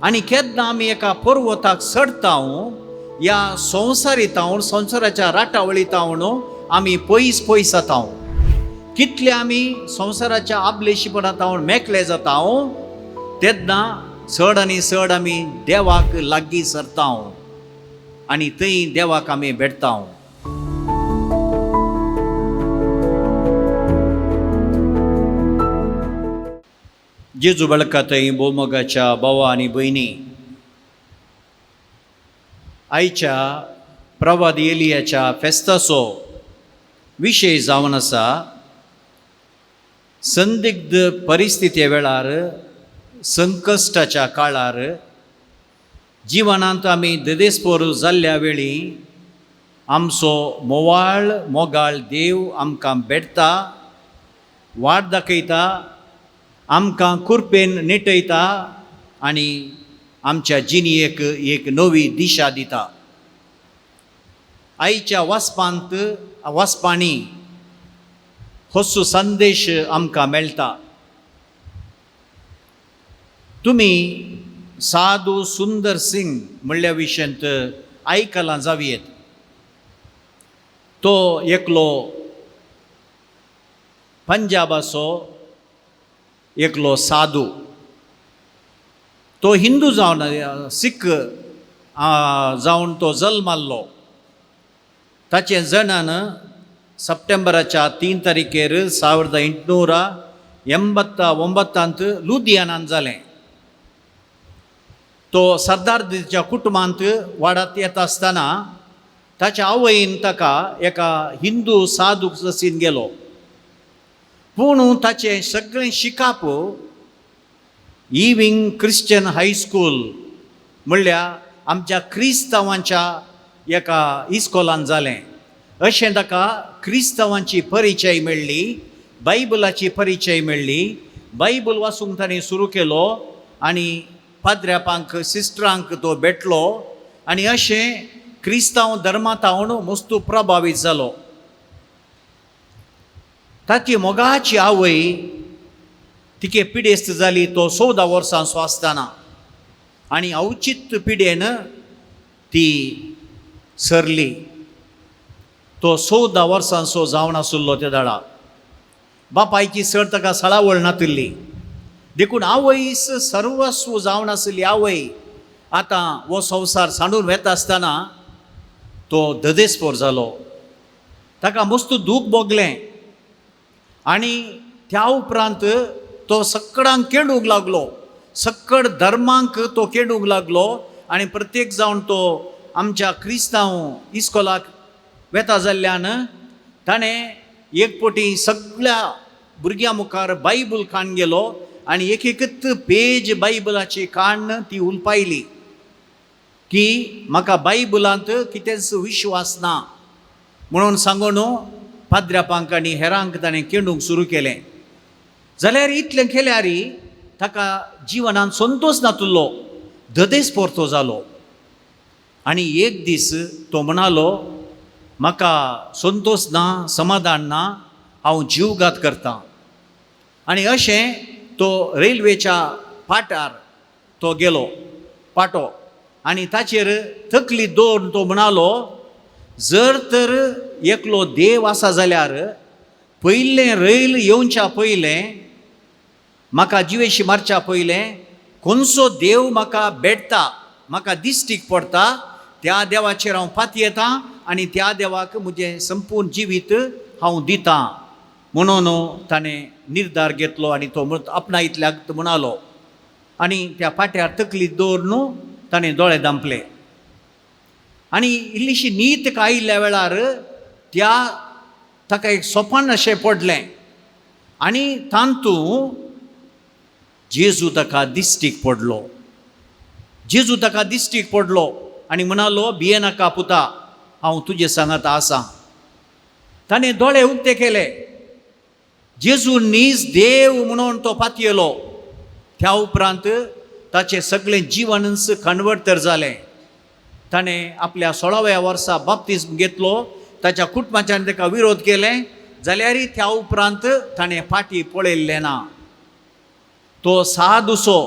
आनी केन्ना आमी एका पर्वताक चडटा ह्या संवसारी तावन, संवसाराच्या राटावळी तावन आमी पयस पयस जाता. कितले आमी संवसाराच्या आबलेशीपणा तावन मेकळे जाता तेन्ना चड आनी चड आमी देवाक लागीं सरता आनी थंय देवाक आमी भेटता. जेजू बळकातय भोवमोगाच्या भावा आनी भयणी, आयच्या प्रवाद एलियाच्या फेस्ताचो विशय जावन आसा संदिग्ध परिस्थिती वेळार, संकश्टाच्या काळार जिवनांत आमी ददेसपोर जाल्ल्या वेळी आमचो मोवाळ मोगाळ देव आमकां भेटता, वाट दाखयता, आमकां कुरपेन नेटयता आनी आमच्या जिणेक एक नवी दिशा दिता. आयच्या वाचपांत वाचपांनी होसो संदेश आमकां मेळटा. तुमी साधू सुंदर सिंग म्हणल्या विशयांत आयकलां जावयेत. तो एकलो पंजाबाचो एकलो साधू. तो हिंदू जावन, सिख जावन तो जल्माल्लो. ताचें जनन सप्टेंबराच्या 3 तारखेर 1889 लुधियानान जालें. तो सरदारच्या कुटुंबांत वाडात येता आसतना ताच्या आवयन ताका एका हिंदू साधूक जसीन गेलो. पूण ताचें सगळें शिकाप इविंग क्रिश्चन हायस्कूल म्हणल्यार आमच्या क्रिस्तांवांच्या एका इस्कोलान जालें. अशें ताका क्रिस्तांवांची परिचय मेळ्ळी, बायबलाची परिचय मेळ्ळी. बायबल वाचूंक ताणें सुरू केलो आनी पाद्र्यापांक सिस्टरांक तो भेटलो आनी अशें क्रिस्तांव धर्मांत मस्तू प्रभावीत जालो. ताची मोगाची आवय तिके पिडेस्त जाली तो 14 वर्सांचो आसतना आनी अवचित पिडेन ती सरली. तो 14 वर्सांचो जावन आशिल्लो त्या दाडा. बापायची चड ताका सळावळ नातिल्ली, देखून आवयस सर्वस्व जावन आशिल्ली आवय आतां हो संवसार सांडून वेता आसतना तो ददेसपोर जालो. ताका मस्त दूख भोगलें आनी त्या उपरांत तो सकडांक केडूंक लागलो, सकड धर्मांक तो केडूंक लागलो आनी प्रत्येक जावन तो आमच्या क्रिस्तांव इस्कोलाक वेता जाल्ल्यान ताणें एक पटी सगळ्या भुरग्यां मुखार बायबल काण गेलो आनी एक एकच पेज बायबलाची काण ती उलपायली की म्हाका बायबलांत कितेंच विश्वास ना म्हणून सांगून पाद्र्यापांक आनी हेरांक ताणें केंडूंक सुरू केलें. जाल्यार इतलें केल्यार ताका जिवनांत संतोश नातुल्लो, ददेस पोरतो जालो. आनी एक दीस तो म्हणालो, म्हाका संतोश ना, समाधान ना, हांव जीवघात करतां. आनी अशें तो रेल्वेच्या पाटार तो गेलो, पाटो, आनी ताचेर तकली दवरून तो म्हणालो, जर तर एकलो देव आसा जाल्यार पयलें रैल येवच्या पयलें, म्हाका जिवेशी मारच्या पयलें खंयचो देव म्हाका भेटता, म्हाका दिश्टीक पडटा, त्या देवाचेर हांव पातयेतां आनी त्या देवाक म्हजें संपूर्ण जिवीत हांव दितां म्हणून ताणें निर्धार घेतलो आनी तो आपणायतल्याक म्हणालो आनी त्या पाट्यार तकली दवरून ताणें दोळे दांपले. आनी इल्लीशी नीत आयिल्ल्या वेळार त्या ताका एक सोपान अशें पडलें आनी तातूंत जेजू ताका दिश्टीक पडलो. जेजू ताका दिश्टीक पडलो आनी म्हणालो, भियेनाका पुता, हांव तुजे सांगात आसा. ताणें दोळे उक्ते केले. जेजू नीज देव म्हणून तो पातयेलो. त्या उपरांत ताचें सगळें जिवनच कन्वर्ट तर जालें. ताणें आपल्या 16व्या वर्सा बाप्तिज्म घेतलो. ताच्या कुटुंबाच्यान ताका विरोध केलें जाल्यारय त्या उपरांत ताणें फाटी पळयल्लें ना. तो साधूसो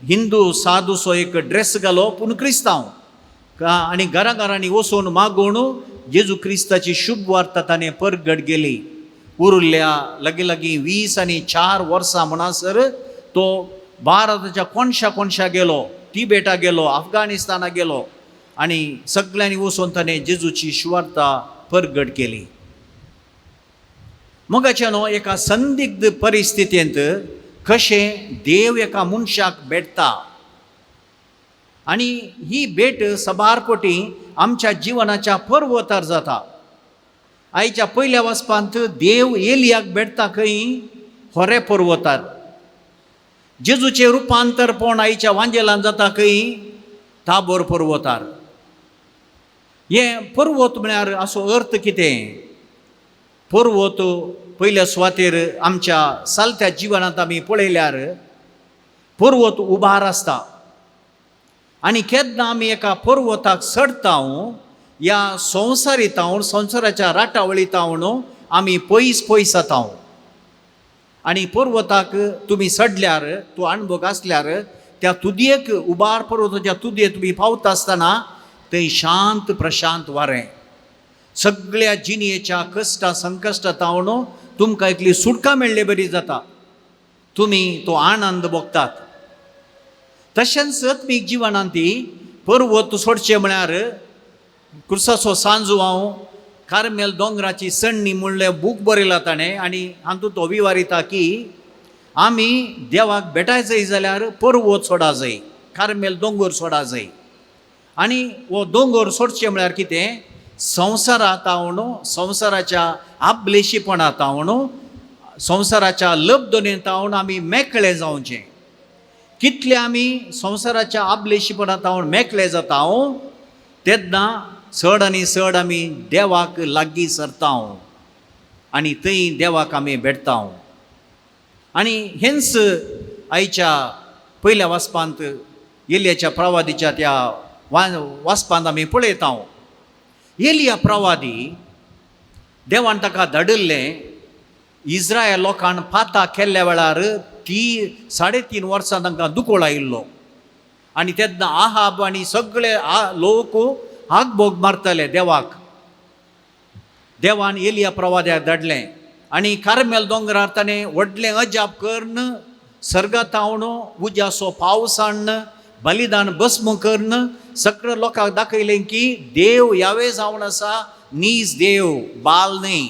हिंदू साधूचो एक ड्रेस घालो पूण क्रिस्तांव आनी घरा घरांनी वचून मागून जेजू क्रिस्ताची शुभ वार्ता ताणें परगट गेली. उरिल्ल्या लागीं लागीं 24 वर्सां म्हणसर तो भारताच्या कोनशा कोनशा गेलो, तिबेटा गेलो, अफगाणिस्ताना गेलो आनी सगळ्यांनी वचून ताणें जेजूची शुवार्ता परगट केली. मोगाच्या न्हू एका संदिग्ध परिस्थितींत कशें देव एका मनशाक भेटता आनी ही भेट सबार कोटी आमच्या जिवनाच्या पर्वतार जाता. आयच्या पयल्या वचपांत देव एलियाक भेटता खंय? होरे पर्वतार. जेजूचें रुपांतरपण आयच्या वांजेलान जाता खंय? ताबोर पर्वतार. हें पर्वत म्हळ्यार असो अर्थ कितें? पर्वत पयल्या सुवातेर आमच्या सालत्या जिवनांत आमी पळयल्यार पर्वत उबार आसता आनी केन्ना आमी एका पर्वताक चडटा ह्या संवसारी तावन, संवसाराच्या राटावळी तावन आमी पयस पयस जाता. आनी पर्वताक तुमी चडल्यार, तूं अणभव आसल्यार त्या तुदयेक, उबार पर्वताच्या तुदये तुमी पावता आसतना थंय शांत प्रशांत वारें, सगळ्या जिणयेच्या कश्टा संकश्टा तावन तुमकां एकली सुटका मेळ्ळे बरी जाता, तुमी तो आनंद भोगतात. तशेंच आत्मीक जिवनांत ती पर्वत सोडचें म्हळ्यार क्रुसाचो सांजू हांव कार्मेल दोंगराची सण्णी म्हणलें बूक बरयला ताणें आनी हातूंत तो विवारिता की आमी देवाक भेटाय जाय जाल्यार पर्वत सोडा जाय, कार्मेल दोंगर सोडा जाय. आनी हो दोंगर सोडचें म्हळ्यार कितें? संवसारा तावन, संवसाराच्या आपलेशीपणा तावन, संवसाराच्या लबदोने तावन आमी मेकळे जावचें. कितले आमी संवसाराच्या आपलेशीपणा तावन मेकळे जाता तेन्ना चड आनी चड आमी देवाक लागीं सरता आनी थंय देवाक आमी भेटता. आनी हेंच आयच्या पयल्या वाचपांत एलियाच्या प्रवादीच्या त्या वाचपांत आमी पळयता. एलिया प्रवादी देवान ताका धाडिल्लें इस्रायल लोकान पाता केल्ल्या वेळार ती 3.5 वर्सां तांकां दुकोळ आयिल्लो आनी तेन्ना आहाब आनी सगळे लोक आगबोग मारताले देवाक. देवान एलिया प्रवाद्याक धाडलें आनी कार्मेल दोंगरार ताणें व्हडलें अजाप करून सर्गातावन उज्याचो पावस हाडून बलिदान भस्म करून सगळ्या लोकांक दाखयलें की देव यावे जावन आसा, नीज देव, बाल न्हय.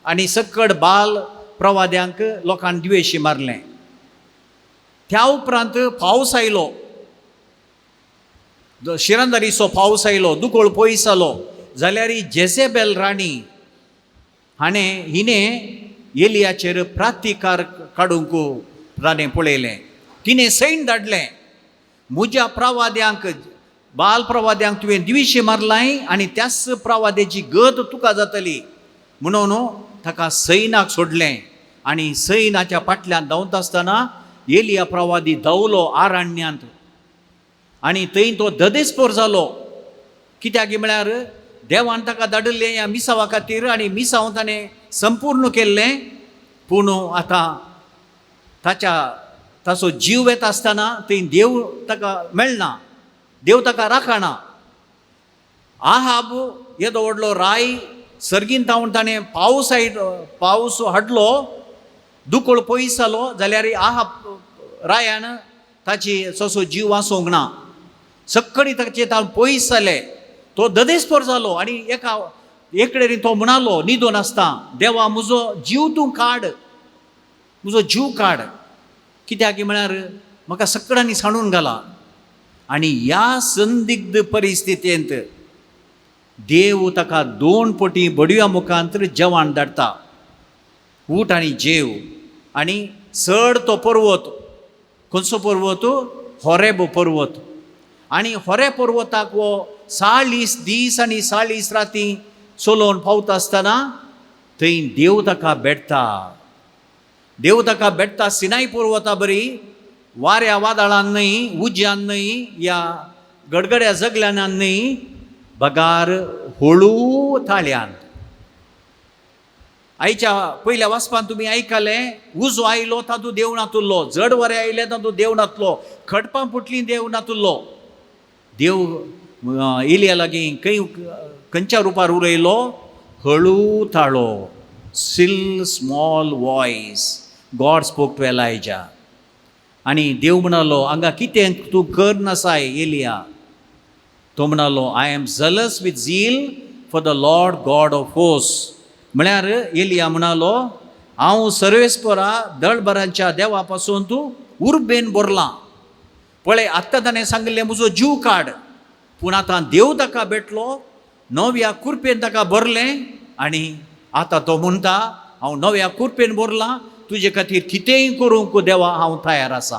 आनी सकड बाल प्रवाद्यांक लोकांक द्वेशी मारलें. त्या उपरांत पावस आयलो, शिरंदारीचो पावस आयलो, दुकोळ पयस जालो. जाल्यार जेझेबेल राणी हाणें हिणें एलियाचेर प्रातिकार काडूंक ताणें पळयलें. तिणें सैन धाडलें, म्हज्या प्रवाद्यांक, बाल प्रवाद्यांक तुवें दिविशी मारलाय आनी त्याच प्रवाद्याची गत तुका जातली म्हणून ताका सैनाक सोडलें. आनी सैनाच्या फाटल्यान धांवता आसतना एलिया प्रवादी धांवलो आरण्यांत आनी थंय तो ददेस्पोर जालो. कित्याक म्हळ्यार देवान ताका धाडिल्लें ह्या मिसावा खातीर आनी मिसांव ताणें संपूर्ण केल्लें. पूण आतां ताच्या ताचो जीव येता आसतना थंय देव ताका मेळना, देव ताका राखना. आहाब येदो व्हडलो राय सर्गीन तावन ताणें पावस पावस हाडलो, दुकोळ पयस जालो. जाल्यार आहाब रायान ताची तसो जीव वाचोवंक ना, सक्कडी ताचे तावन पयस जाले, तो ददेस्पोर जालो. आनी एका एकडेन तो म्हणालो न्हिदोन आसता, देवा म्हजो जीव तूं काड, म्हजो जीव काड, कित्याक म्हळ्यार म्हाका सकडांनी सांडून घाला. आनी ह्या संदिग्ध परिस्थितींत देव ताका 2 पटी बडव्या मुखांत जेवण धाडटा, ऊट आनी जेव. आनी चड तो पर्वत, खंयचो पर्वत? होरेब पर्वत. आनी होरे पर्वताक हो 40 दीस आनी 40 राती चलोवन पावता आसतना थंय देव ताका भेटता. देव ताका भेटता सिनाय पर्वता बरी वाऱ्या वादळान न्हय, उज्यान न्हय, या गडगड्या जगल्यान न्हय, बगार हळू ताळ्यान. आयच्या पयल्या वाचपान तुमी आयकलें, उजो आयलो तातूंत देव नातुल्लो, जड वरें आयलें तातूंत देव नातलो, खडपां फुटलीं देव नातुल्लो. देव एलिया लागीं खंय खंयच्या रुपार उलयलो? हळू ताळो, still small voice God spoke to Elijah. आनी देव म्हणालो, हांगा कितें तूं कर नासाय एलिया? तो म्हणालो, I am zealous with zeal for the Lord God of host. म्हळ्यार एलिया म्हणालो, हांव सर्वेस्परा दळबरांच्या देवा पासून तूं उर्बेन भरलां. पळय आत्तां ताणें सांगिल्लें म्हजो जीव काड, पूण आतां देव ताका भेटलो, नव्या कुरपेन ताका भरलें आनी आतां तो म्हणटा हांव नव्या कुरपेन भरलां, तुजे खातीर कितेंय करूंक देवा हांव तयार आसा.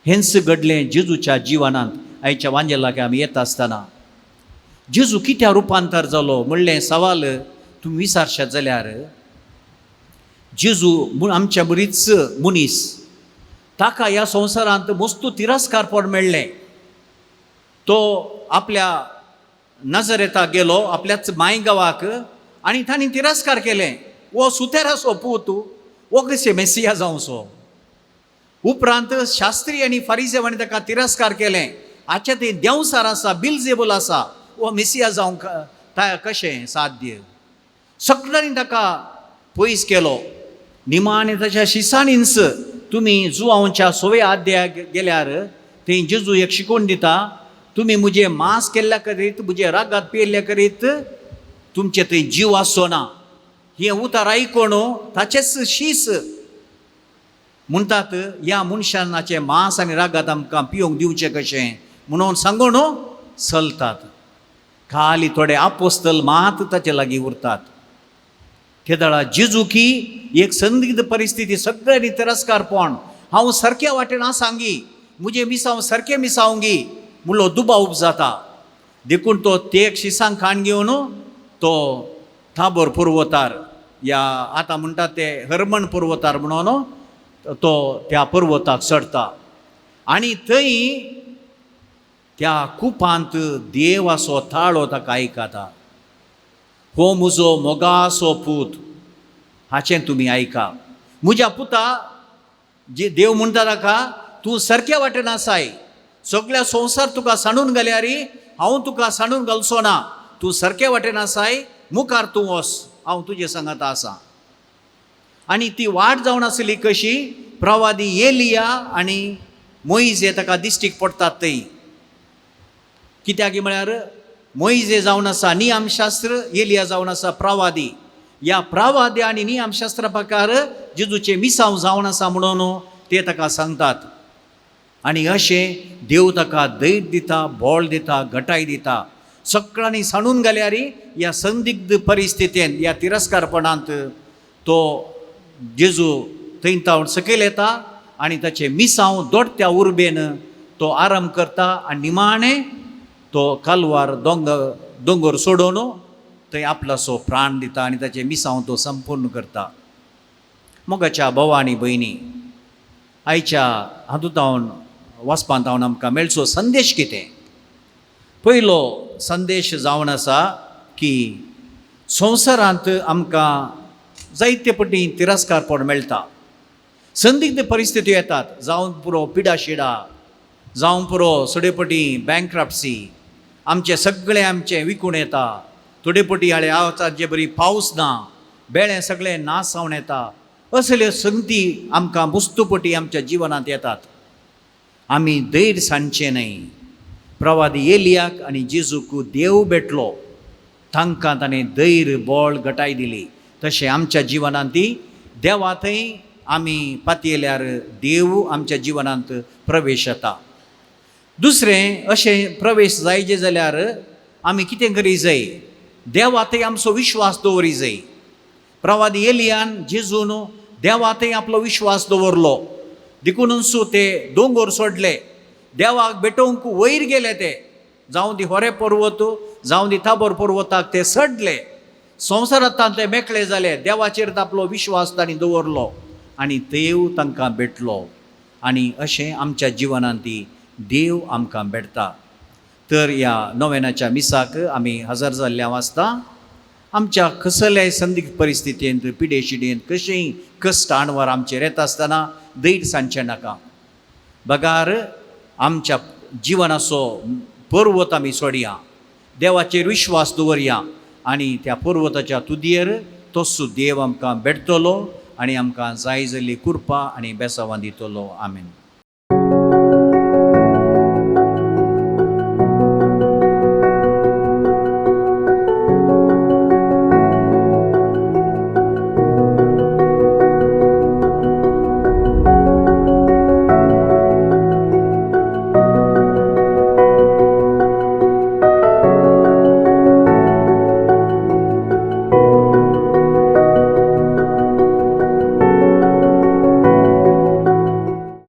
हेंच घडलें जेजूच्या जिवनांत. आयच्या वांजेलाक आमी येता आसतना जेजू कित्या रुपांतर जालो म्हणलें सवाल तुमी विचारशात जाल्यार, जेजू आमच्या बरीच मनीस, ताका ह्या संवसारांत मस्तू तिरस्कारपण मेळ्ळें. तो आपल्या नजरेताक गेलो, आपल्याच माय गांवाक, आनी तांणी तिरस्कार केलें. हो सुतेराचो पूत, हो कशें मेसिया जावचो? उपरांत शास्त्री आनी फारिजेवांनी ताका तिरस्कार केलें. आच्या ते देंवसार आसा, बिलजेबल आसा, हो मेसिया जावंक कशें साध्य? सगळ्यांनी ताका पयस केलो. निमाणे ताच्या शिसांनीच तुमी जुवांवच्या सोव्या अध्यायाक गेल्यार थंय जेजू एक शिकोवन दिता, तुमी म्हजें मांस केल्ल्या करीत, म्हजें रागात पियेल्ल्या करीत तुमचे थंय जीव आसचो ना. हें उतर आयकून ताचेच शीस म्हणटात, ह्या मनशाचें मांस आनी रागात आमकां पिवंक दिवचें कशें म्हणून सांगून चलतात. खाली थोडे आपोस्तल मात ताचे लागीं उरतात. तेदळा जेजू की एक संदिग्ध परिस्थिती, सगळ्यांनी तिरस्कारपण, हांव सारक्या वाटेन आसांगी, म्हजें मिसांव सारकें मिसावंगी म्हणलो दुबाव जाता. देखून तो तेक शिसांक खाण घेवन तो ताबोर पर्वतार, या आतां म्हणटात ते हरमण पर्वतार म्हणून तो त्या पर्वताक चडटा आनी थंय त्या कुपांत देवाचो ताळो ताका आयकता. हो म्हजो मोगाचो पूत, हाचें तुमी आयका. म्हज्या पुता, जे देव म्हणटा ताका, तूं सारक्या वाटेन आसाय, सगळ्या संवसार तुका सांडून घाल्यार हांव तुका सांडून घालचो ना, तूं सारक्या वाटेन आसाय, मुखार तूं वच, हांव तुजे सांगाता आसा. आनी ती वाट जावन आसली कशी, प्रवादी एलिया आनी मोईज हे ताका दिश्टीक पडटात थंय. कित्याक म्हळ्यार मोईजे जावन आसा नियमशास्त्र, एलिया जावन आसा प्रवादी. ह्या प्रवादी आनी नियमशास्त्रा प्रकार जेजूचें मिसांव जावन आसा म्हणून ते ताका सांगतात. आनी अशें देव ताका धैर्य दिता, बळ दिता, घटाय दिता. सगळ्यांनी सांडून घाल्यार ह्या संदिग्ध परिस्थितीन, ह्या तिरस्कारपणांत तो जेजू थंय तावन सकयल येता आनी ताचें मिसांव दोडत्या उर्बेन तो आराम करता आनी निमाणें तो कालवार दोंगर सोडोवन थंय आपलासो प्राण दिता आनी ताचें मिसांव तो संपूर्ण करता. मोगाच्या भावा आनी भयणी, आयच्या हातूंत हांव वाचपांत हांव आमकां मेळचो संदेश कितें? पयलो संदेश जावन आसा की संवसारांत आमकां जायते पटी तिरस्कारपण मेळटा, संदिग्ध परिस्थिती येतात, जावं पुरो पिडा शिडा, जावं पुरो थोडे पटी बँक्रप्सी, आमचें सगळें आमचें विकून येता, थोडे पटी हाळे जे बरी पावस ना, बेळें सगळें नाश जावन येता. असल्यो संदी आमकां मुस्तुपटी आमच्या जिवनांत येतात. आमी धैर्य सांडचें न्हय. प्रवादी एलियाक आनी जेजूक देव भेटलो, तांकां ताणें धैर्य बळ घटाय दिली. तशें आमच्या जिवनांत ती देवा थंय आमी पातयेल्यार देव आमच्या जिवनांत प्रवेश येता. दुसरें, अशें प्रवेश जायचे जाल्यार आमी कितें करी जाय? देवा थंय आमचो विश्वास दवरी जाय. प्रवादी एलियान जेजून देवा थंय आपलो विश्वास दवरलो, देखूनच ते दोंगर सोडले, देवाक भेटोवंक वयर गेले ते, जावं दी होरे पर्वत, जावं दी ताबोर पर्वताक ते चडले. संवसारांत ते मेकळे जाले, देवाचेर आपलो विश्वास तांणी दवरलो आनी देव तांकां भेटलो. आनी अशें आमच्या जिवनांत ती देव आमकां भेटता. तर ह्या नोवेनाच्या मिसाक आमी हजर जाल्ल्या वाचता. आमच्या कसल्याय संदिग्ध परिस्थितींत, पिडेशिडेंत, कशेंय कश्ट आणवार आमचेर येता आसतना धैर्य सांगचें नाका. बगार आमच्या जिवनाचो पर्वत आमी सोडया, देवाचेर विश्वास दवरया आनी त्या पर्वताच्या तुदयेर तसो देव आमकां भेटतलो आनी आमकां जाय जाल्ली कृपा आनी बेसावां दितलो. आमेन.